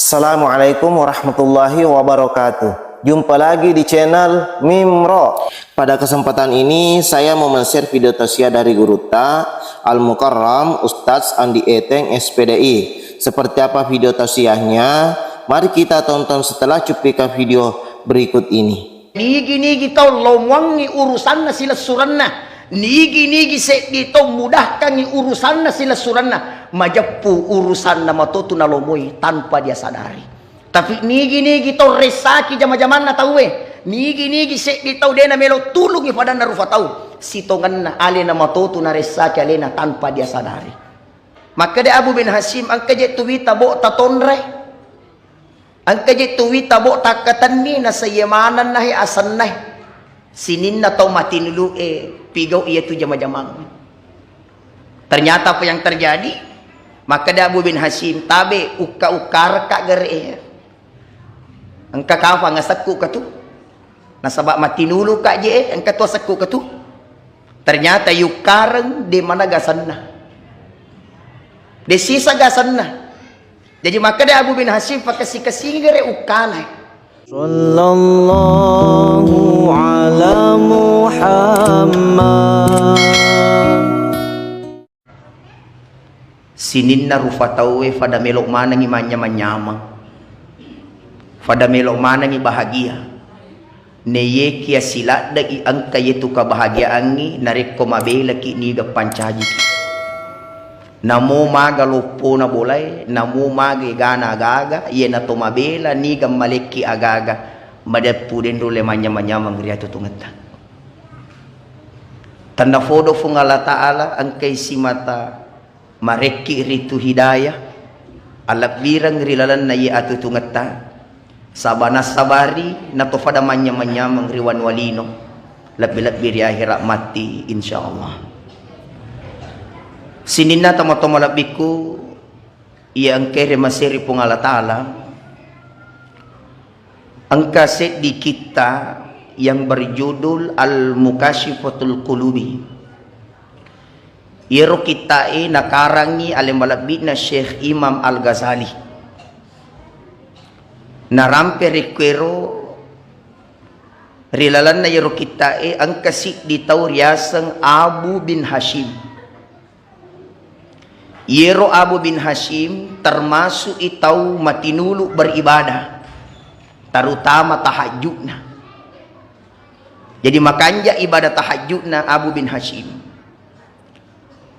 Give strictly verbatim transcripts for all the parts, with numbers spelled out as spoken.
Assalamualaikum warahmatullahi wabarakatuh. Jumpa lagi di channel Mimro. Pada kesempatan ini, saya mau men-share video tausiah dari gurutta, Al-Mukarram Ustadz Andi Eteng, S P D I. Seperti apa video tausiahnya? Mari kita tonton setelah cuplikan video berikut ini. Nigi-nigi tau lomoangngi urusanna silessurenna, nigi-nigi seddi tau mudahkangngi urusanna silessurenna, majeppu urusanna matotu nalomoi tanpa dia sadari. Tapi nigi-nigi tau ressaki jama-jamanna tauwe, nigi-nigi seddi tau de namelo tulungngi padanna rufa tau, sitongenna alena matotu naressaki alena tanpa dia sadari. Makkeda Abu bin Hasyim, engka je tu wita bo tatonre. Engka je tu wita bo takkatenni, nasaiye manenna he asenna he. Sininna tau matinulu e pigau iya tu jama-jamang. Ternyata apa yang terjadi? Makkeda Abu bin Hasyim, tabe ukka-ukkarekka gere e. Engka kafa ngasekku katu. Nasaba matinulu ka je e, engka tu asekku katu. Ternyata yukkareng de managa senna. De sisa gasenna. Jadi makkeda Abu bin Hasyim, pakessi-kessingi gere ukkana. Sallallahu ala Muhammad. Sininna rufa tauwe fada melo manengi manynyamang-nyamang. Fada melo manengi bahagia. Neyyekia siladde'i engka yetu kebahagiaangngi narekko mabelaki niga pancajiki. Namo maga loppona bolae, namo maga egana agaga, iyenato mabela niga malekki agaga, madeppu denro le manyamang-nyamang ri atu tungetta. Tennafodo Fuang Allah Ta'ala engkai simata marekki ritu hidayah, alebbireng ri lalenna iye atutungetta, saba nassabari natofada manynyameng-nyameng ri wanua lino, lebbi-lebbi ri akhirat matti, insyaallah. Sininna tomatoa malebbikku, iya engkae ri maseri Puang Allah Ta'ala, engka seddi kitta yang berjudul Al-Mukasyifatul Qulubi. Iyaro kitta'e nakarangngi ale malebbi'na Syekh Imam Al-Ghazali. Narampe rekkuero ri lalenna iyaro kitta'e engka siddi tau riaseng Abu bin Hasyim. Iyero Abu bin Hasyim termasuk i tau matinulu beribadah, terutama tahajudna. Jadi makanja ibadah tahajudna Abu bin Hasyim.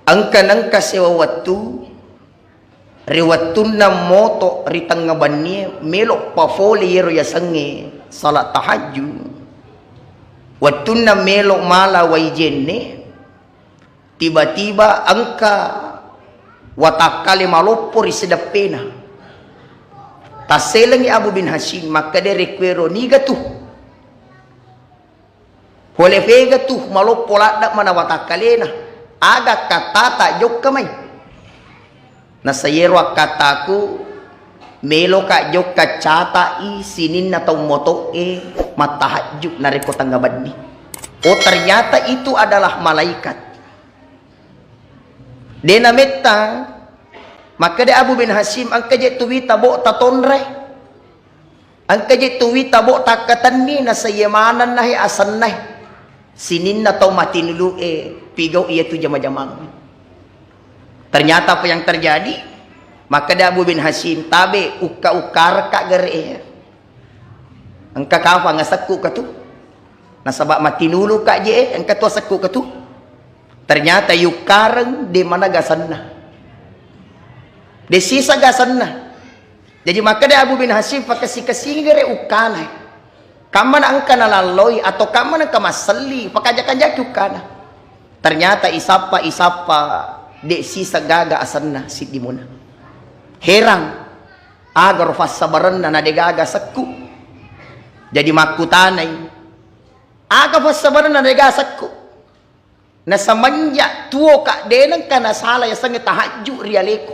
Engka nengka sewa wettu, ri wettunna moto ri tengnga bennie, melo pafole iyero yasengnge salat tahajud. Wettunna melo mala wai jenne, tiba-tiba engka watakkale maloppo ri sideppena. Tasselengngi Abu bin Hasyim, makkeda rekkuero, "Niga tu?" Pole fega tu maloppo ladde mana watakkalena, aga kattata jokka mai. Nasayero akkattaku, meloka jokka catai sininna tau moto'e mattahajju narekko tengnga benni. Oh, ternyata itu adalah malaikat. Dena metta, makkeda Abu bin Hasyim, engka je tu wita bo tatonre. Engka je tu wita bo takkatenni, nasaiye manenna he asenna he. Sininna tau matinulu e pigau iya tu jama-jamang. Ternyata apa yang terjadi? Makkeda Abu bin Hasyim, tabe ukka-ukkarekka gere e. Engka kafa ngasekku katu. Nasaba matinulu ka je e, engka tu asekku katu. Ternyata yukkareng de mana gasenna. De sisa gasenna. Jadi makkeda Abu bin Hasyim, pakessi-kessingi gere ukkana. Kammana engka nalalloi atau kammana engka masselli, pakaja-kajaki ukkana. Ternyata isappa, isappa, de sisa gaga asenna siddi muna. Herang, aga ro fassabarenna na de gaga sekku. Jadi makkutanai, aga fassabarenna na de gaga sekku. Na semenjak tuo ka de nengka nasala yasengnge tahajju ri aleku.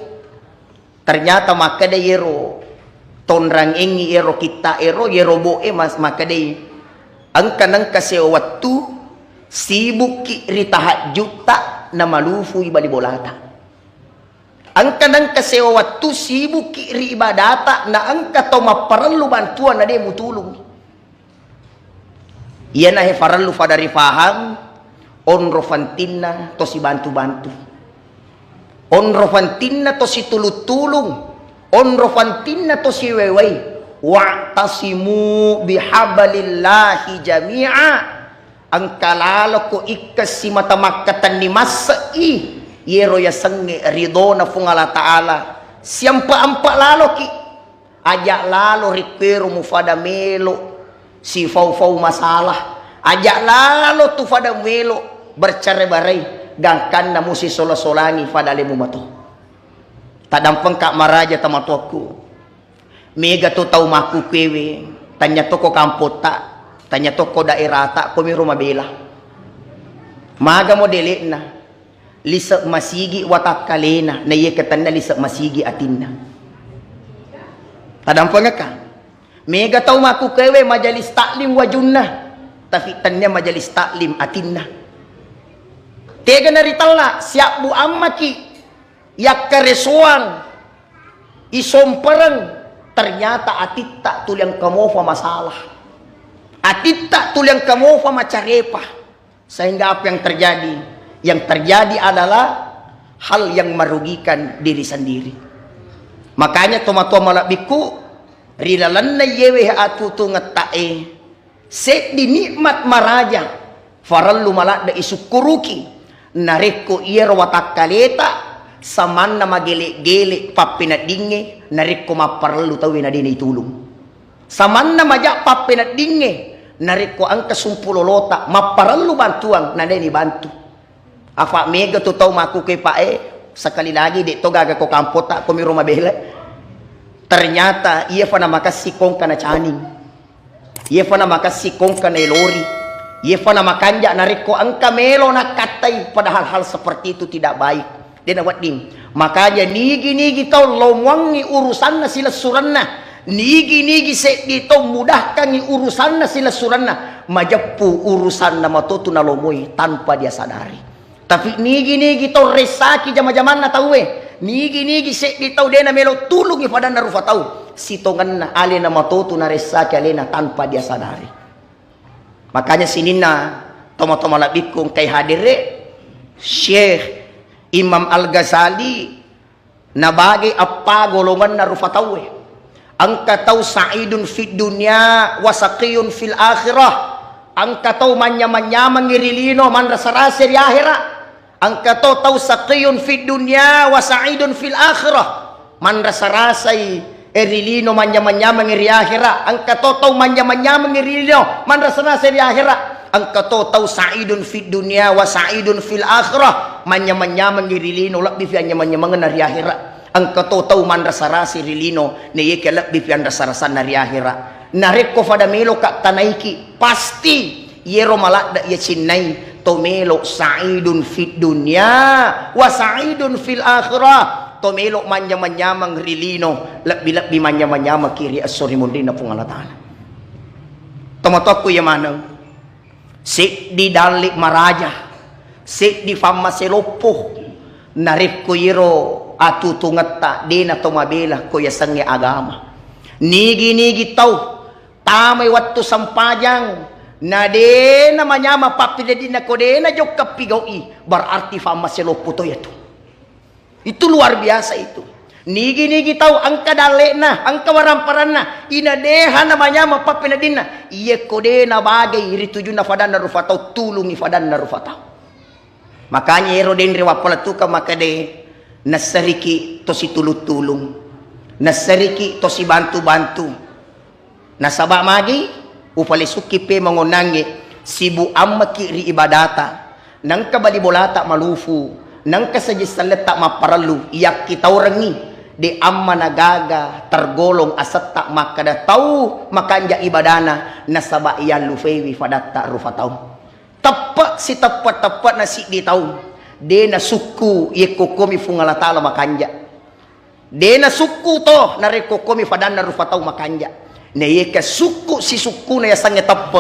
Ternyata makkeda yero tonrang engngi ero kitta ero, yero bo e mas-, makkedai engka nengka seo wettu sibukki ri tahajjutta namalufui bali bolata. Engka nengka sewa wettu sibukki ri ibadata, na engka tau mapparellu bantuan na de mutulung. Iyana he farellu fada rifahang, onro fantinna to sibantu-bantu. Onro fantinna to situlung-tulung, onro fantinna to siwewai. Wa'tasimu bihablillahi jami'a. Engka laloko ikkeng simata makkatenni masse'i, yero yasengnge ridona Fuang Allah Ta'ala. Siampe-ampe laloki. Aja lalo rikkuero mufada melo sifau-fau masalah. Aja lalo tu fada melo bercerai-berai, gangkanna musisola-solangi fada alemu mato. Tadampengka maraja tomatoakku. Mega to tau makkukuewe, tanya toko kampotta, tanya toko daerata, komiro mabela. Maga modele'na? Lise masigi watakkalena, naiya ke tennia lise masigi atinna. Tadampengekka? Mega tau makkukuewe majelis taklim wajunna, tapi tennia majelis taklim atinna. Tega naritella, siabbu ammaki, yakkaresoang, isompereng, ternyata atitta tuli engka mofa masalah. Atitta tuli engka mofa macarepa. Sehingga apa yang terjadi? Yang terjadi adalah hal yang merugikan diri sendiri. Makanya tomatoa malebbiku, ri lalenna yewe atutungetta'e, seddi nikmat maraja farellu maladde isukkuruki. Narekko iyaro watakkaleta samanna magele-gele pappeneddingnge, narekko mapparellu tauwe nadena itulung. Samanna maja pappeneddingnge, narekko engka sumpulolota mapparellu bantuang, nadeni bantu. Apa mega tu tau makkukue, Pak, e, sekali lagi, de to gaga ko kampota, ko miro mabela. Ternyata iya fa namakessi kongka nacaning. Iya fa namakessi kongka naelori. Iya fa namakanja narekko engka melo nakkattai, padahal hal seperti itu tidak baik. De nawedding. Makanya nigi-nigi tau lomuangngi urusanna silessurenna. Nigi-nigi seddi tau mudahkangngi urusanna silessurenna. Majeppu urusanna matotu nalomoi tanpa dia sadari. Tapi nigi-nigi tau ressaki jama-jamanna tauwe. Nigi-nigi seddi tau de namelo tulungi fadanna rufa tau. Sitongenna alena matotu naressaki alena tanpa dia sadari. Makanya sininna toma-toma labikku engkai hadere, Syekh Imam Al-Ghazali nabagai eppa golonganna rufa tauwe. Engka tau sa'idun fid dunya wa saqiyun fil akhirah. Engka tau manynyameng-nyamengngi ri lino, manrasa-rasa ri ahera. Engka to tau saqiyun fid dunya wa sa'idun fil akhirah. Manrasa-rasai, eh, ri lino, manynyameng-nyameng ri ahera. Engka to tau manynyameng-nyameng ri lino, manrasa-rasa ri ahera. Engka to tau sa'idun fid dunya wa sa'idun fil akhirah. Manynyameng-nyameng ri lino, lebbi fi anyameng-nyamengenna ri ahera. Engka to tau manrasa-rasa ri lino, naiyakia lebbi fi anrasa-rasanna ri ahera. Narekko fada meloka tanaiki, pasti Iyero maladde iya cinnai, to melo sa'idun fid dunya wa sa'idun fil akhirah. To melo manynyameng-nyameng ri lino, lebbi-lebbi manynyameng-nyamengki ri esso ri munrinna Puang Allah Ta'ala. Tomatoakku iya maneng, seddi dalle maraja, seddi fammase loppo, narekko iyero atutungetta dena to mabela ko yasengnge agama. Nigi-nigi tau tamai wettu sempajang, na dena manyameng pappineddinna ko dena jokka pigau'i, berarti fammase loppo to iyatu. Itu luar biasa itu. Nigi-nigi tau engka dalle'na, engka waramparanna, ina deha namanyameng pappineddinna, iya ko dena bagai ri tujunna fadanna rufa tau, tulungi fadanna rufa tau. Makanya ero denre wappalettukeng makkeda, nasseriki to situlung-tulung, nasseriki to sibantu-bantu. Nasaba magi? Upalesukki pe mangonnangnge, sibuk ammaki ri ibadata, nengka bali bolata malufu, nengka saji selletta mapparellu, iyakkitaurengngi, de amma nagaga tergolong asetta makkeda tau makanja ibadana, nasaba iyallufewi fadatta rufa tau. Teppe siteppe-teppe'na siddi tau, de nasukku yekko komi Fuang Allah Ta'ala makanja. De nasukku to narekko komi fadanna rufa tau makanja. Na yeka sukku sisukkuna yasengnge teppe,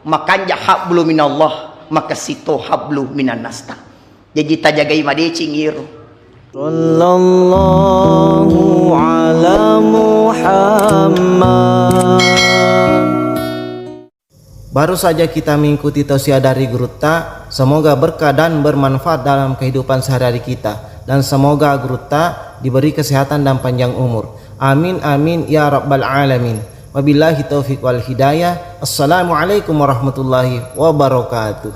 makanja hablu minallah, makessing to hablu minannasta. Jaji tajagai madeceng iyero. Sallallahu ala Muhammad. Baru saja kita mengikuti tausiah dari gurutta, semoga berkah dan bermanfaat dalam kehidupan sehari-hari kita, dan semoga gurutta diberi kesehatan dan panjang umur. Amin, amin, ya rabbal alamin. Wabillahi taufiq wal hidayah. Assalamualaikum warahmatullahi wabarakatuh.